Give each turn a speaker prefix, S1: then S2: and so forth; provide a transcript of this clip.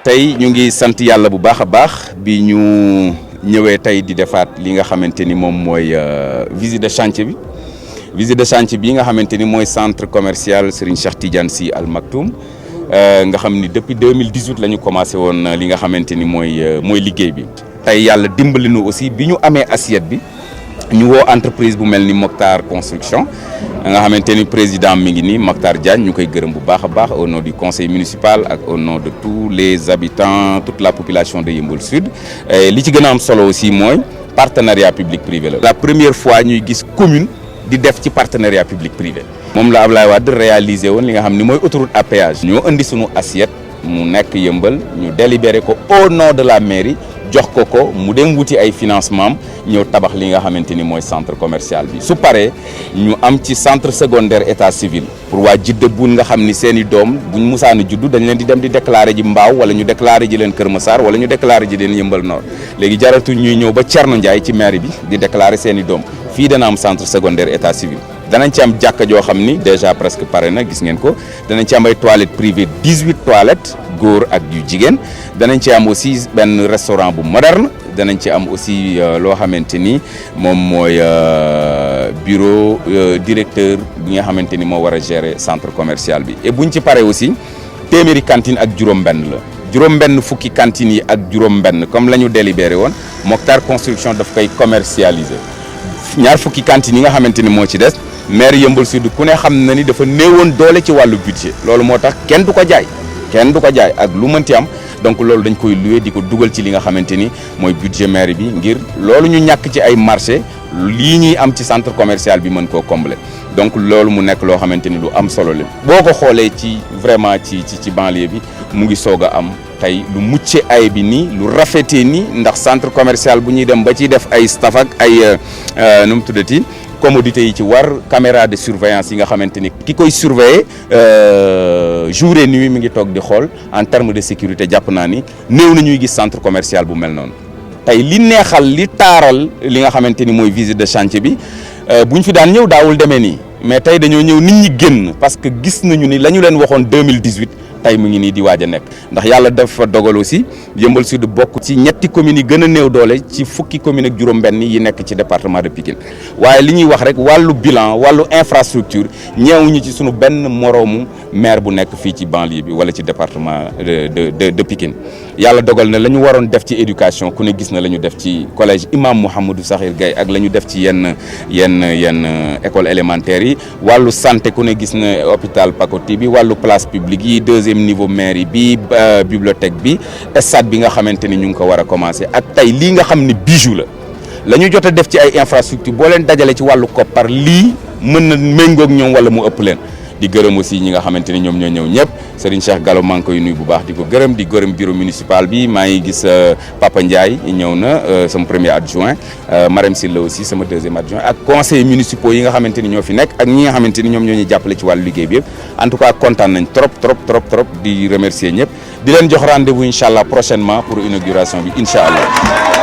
S1: tey ñu ngi sant yàlla bu baax a baax bi ñu ñëwee tey di defaat li nga xamante ni moom mooy visite de chantier bi visite de chantier bi nga xamante ni mooy centre commercial Serigne Cheikh Tidiane Sy Al Maktoum nga xam ni depuis 2018 la ñu commencé woon li nga xamante ni mooy liggéey bi. tey yàlla dimbali nu aussi bi ñu amee assiette bi ñu woo entreprise bu mel ni Mokhtar Construction nga xamante ni président mi ngi nii Mokhtar Diagne ñu koy gërëm bu baax a baax au nom du conseil municipal ak au nom de tous les habitants toute la population de Yeumbeul Sud. li ci gën a am solo aussi mooy partenariat public privé la. la première fois ñuy gis commune di def ci partenariat public privé. moom la Ablaye Wade réalisé woon li nga xam ni mooy autoroute à péage. ñoo indi sunu assiette mu nekk Yeumbeul ñu délibéré ko au nom de la mairie. jox ko mu dem wuti ay financement ñëw tabax li nga xamante ni mooy centre commercial bi su paree ñu am ci centre secondaire état civil pour waa Jidda Buun nga xam ni seen i doom buñ musaana juddu dañ leen di dem di déclarer ji Mbaaw wala ñu déclarer ji leen Kër Massar wala ñu déclarer ji leen Yeumbeul Nord léegi jaratu ñuy ñëw ba Thierno Ndiaye ci mairie bi di déclarer seen i doom fii dana am centre secondaire état civil danañ ci am jàkka joo xam ni déjà presque pare na gis ngeen ko danañ ci am ay toilettes privées 18 toilettes góor ak yu jigéen danañ ci am aussi benn restaurant bu moderne danañ ci am aussi loo xamante ni moom mooy bureau directeur bi nga xamante ni moo war a gérer centre commercial bi et buñ ci paree aussi téeméeri cantine ak juróom-benn la juróom-benn fukki cantines yi ak juróom-benn comme la ñu délibéré woon Mokhtar Construction daf koy commercialiser ñaar fukki cantines yi nga xamante ni moo ci des maire Yeumbeul Sud ku ne xam na ni dafa néewoon doole ci wàllu budget loolu moo tax kenn du ko jaay ak lu mënti am donc loolu dañ koy loué di ko dugal ci li nga xamante ni mooy budget maire bi ngir loolu ñu ñàkk ci ay marché lii ñuy am ci centre commercial bi mën koo combler donc loolu mu nekk loo xamante ni lu am solo la boo ko xoolee ci vraiment ci banlieue bi mu ngi soog a am tey lu mucce ay bi nii lu rafetee nii ndax centre commercial bu ñuy dem ba ciy def ay staff ak ay nu mu tuddati commodité yi ci war caméra de surveillance yi nga xamante ni ki koy surveiller jour et nuit mi ngi toog di xool en terme de sécurité jàpp naa ni néew na ñuy gis centre commercial bu mel noonu tey li neexal li taaral li nga xamante ni mooy visite de chantier bi buñ fi daan ñëw daawul demee nii mais tey dañoo ñëw nit ñi génn parce que gis nañu ni la ñu leen waxoon 2018 tey mu ngi nii di waaj a nekk ndax yàlla dafa dogal aussi Yeumbeul Sud bokk ci ñetti communes yi gën a néew doole ci fukki commune ak juróom-benn yi nekk ci département de Pikine waaye li ñuy wax rek wàllu bilan wàllu infrastructure ñeewuñu ci sunu benn moroomu maire bu nekk fii ci banlieue bi wala ci département de Pikine yàlla dogal na la ñu waroon def ci éducation ku ne gis na la ñu def ci collège Imam Mouhamadou Sakhir Gaye ak la ñu def ci yenn école élémentaire yi wàllu santé ku ne gis na hôpital Pakoti bi wàllu place publique yi deuxième niveau mairie bi bibliothèque bi stade bi nga xamante ni ñu ngi ko war a commencer ak tey lii nga xam ni bijou la ñu jot a def ci ay infrastructure boo leen dajale ci wàllu koppar lii mën na méngoog ñoom wala mu ëpp leen di gërëm aussi ñi nga xamante ni ñoom ñoo ñëw ñëpp Serigne Cheikh Gallo maa ngi koy nuyu bu baax di ko gërëm di gërëm bureau municipal bi maa ngi gis Papa Ndiaye ñëw na sama premier adjoint Marème Sylla aussi sama deuxième adjoint ak conseillers municipaux yi nga xamante ni ñoo fi nekk ak ñi nga xamante ni ñoom ñoo ñuy jàppale ci wàllu liggéey bi yëpp en tout cas kontaan nañ trop di remercier ñëpp di leen jox rendez-vous incha allah prochainement pour inauguration bi incha allah.